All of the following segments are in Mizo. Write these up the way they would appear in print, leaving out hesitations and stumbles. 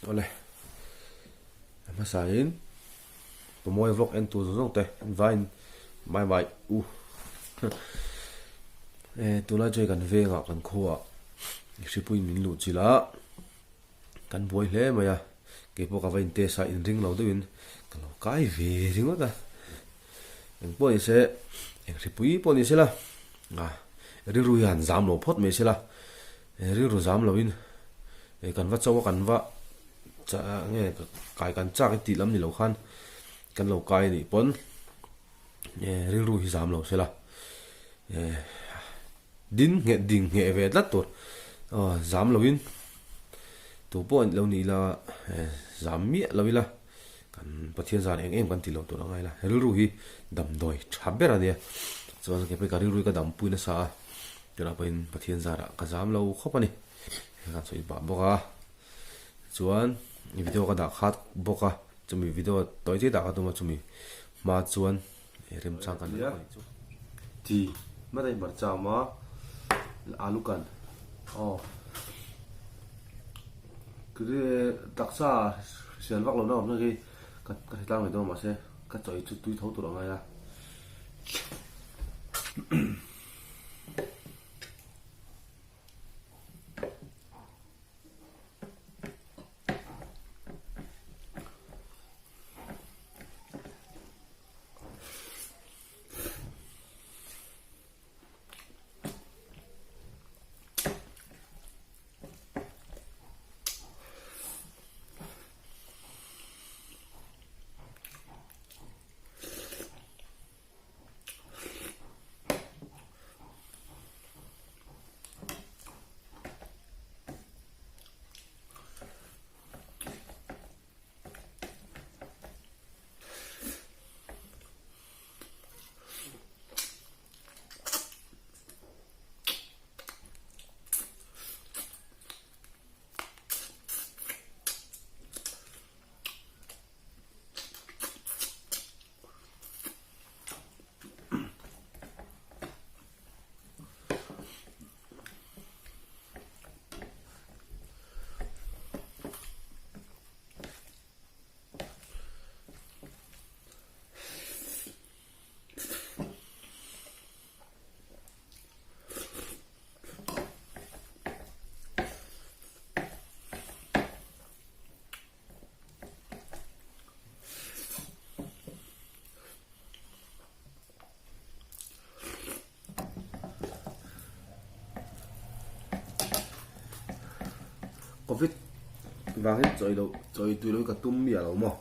Awle. A hmasain Pawmawia vlog en tur zawng zawng te an vaiin bye bye u. E tunlai chu hei kan vengah kan khuaah hripuiin min luh chilh a, kan buai hle mai a, keipawh ka va in test a inring lo deuhin ka lo kai ve ringawt a. Eng pawh ni se eng hripui pawh ni sela rilru hi han zam lo phawt mai sela rilru zam loin kan va cho a kan va nge kai kan chak i tih lam ni lo khan kan lo kai anih pawn rilru hi zam lo sela Din ngheh ding ngheh ve tlat tur aw zam lo in tu pawh lo ni ila zam miah lo ila kan Pathian zan eng em kan ti lo tur a ngai la rilru hi damdawi tha ber a nia chuan kei pawh ka rilru hi ka dampui nasa a tunah pawhin Pathian zarah ka zam lo khawp a ni hei kan sawi pah bawk a chuan video ka dah khat bawk a chumi video tawi te dah ka tum a chumi hma chuan. Remchang kan nei chu. Ti madai hmarcha awm a alu kan aw taksa hrisel vak lo na awm khi ka hre tlang ve dawn mahse ka chawi chu tui tho tur a ngai a. Covid vang hi chawi loh chawi tui loh hi ka tum miah lo maw.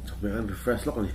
Chawhmeh an refresh lawk a ni.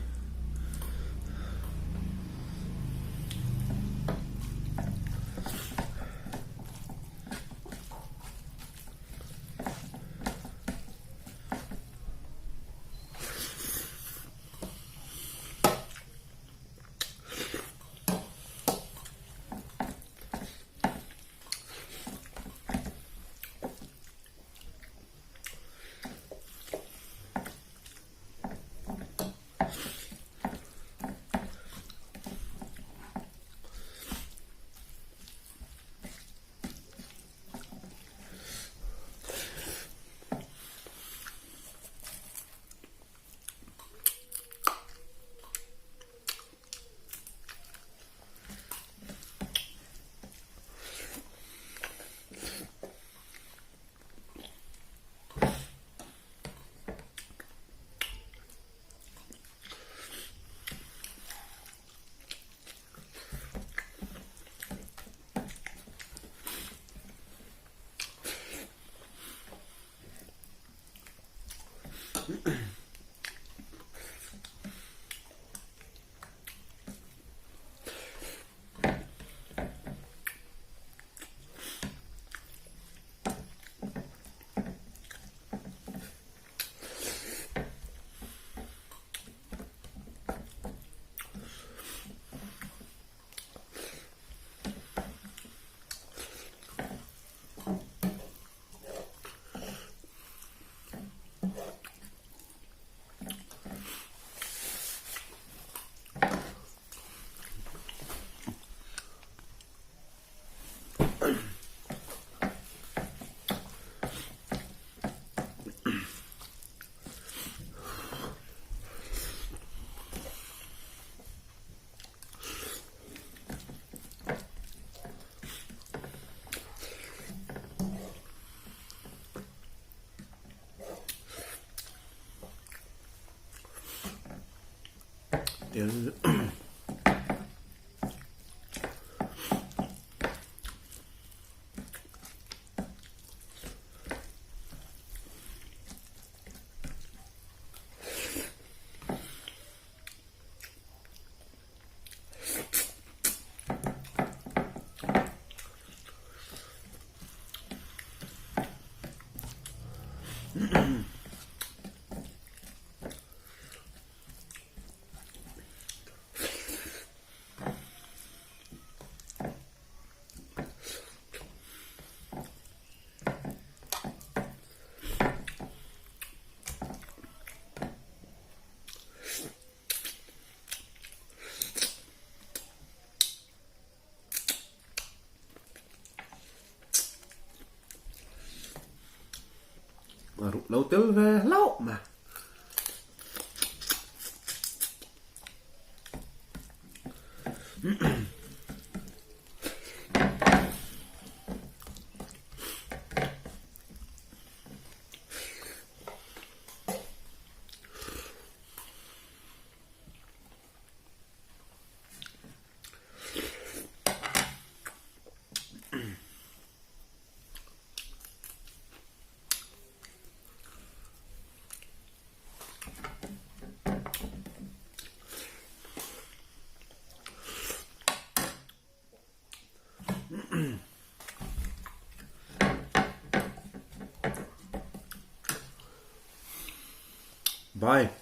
Lo tel ve hlauh mai. Bye.